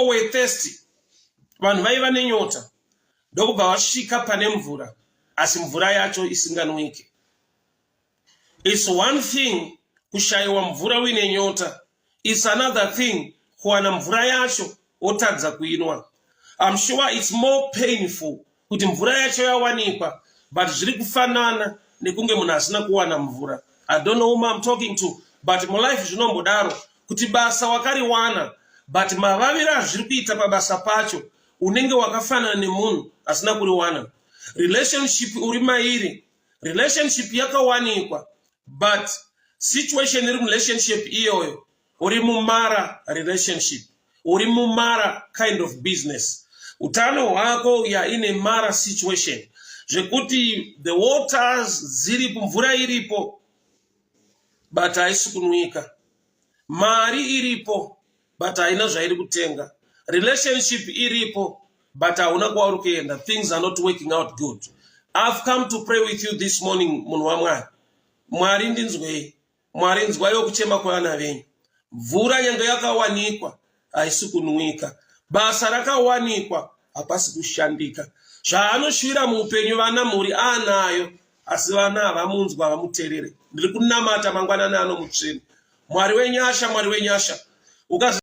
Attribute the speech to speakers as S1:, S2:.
S1: People were thirsty, vanhu vaiva nenyota, ndokubva vasvika pane mvura, asi mvura yacho isinganwike. It's one thing kushayiwa mvura uine nyota, it's another thing kuwana mvura yacho wotadza kuinwa. I'm sure it's more painful kuti mvura yacho yawanikwa, but zviri kufanana nekunge munhu asina kuwana mvura. I don't know whom I'm talking to, but mulife zvinombodaro kuti basa wakariwana, but mavaviro azviri kuita pabasa pacho, unenge wakafanana nemunhu asina kuriwana. Relationship uri mairi, relationship yakawanikwa, but situation iri murelationship iyoyo, uri mumara relationship, uri mumara kind of business. Utano hwako yaine mara situation, zvekuti the waters dziripo, mvura iripo, but haisi kunwika. Mari iripo, but haina zvairi kutenga. Relationship iripo, but hauna kwauri kuenda. Things are not working out good. I've come to pray with you this morning, munhu waMwari. Mwari, ndinzwei. Mwari, nzwaiwo kuchema kwevana venyu. Mvura nyange yakawanikwa, haisi kunwika. Basa rakawanikwa, hapasi kushandika. Zvaanoshuvira muupenyu, vana, mhuri aanayo, asi vana havamunzwa, havamuteerere. Ndiri kunamata mangwanani ano, mutsvene, Mwari wenyasha, Mwari wenyasha. Ukazi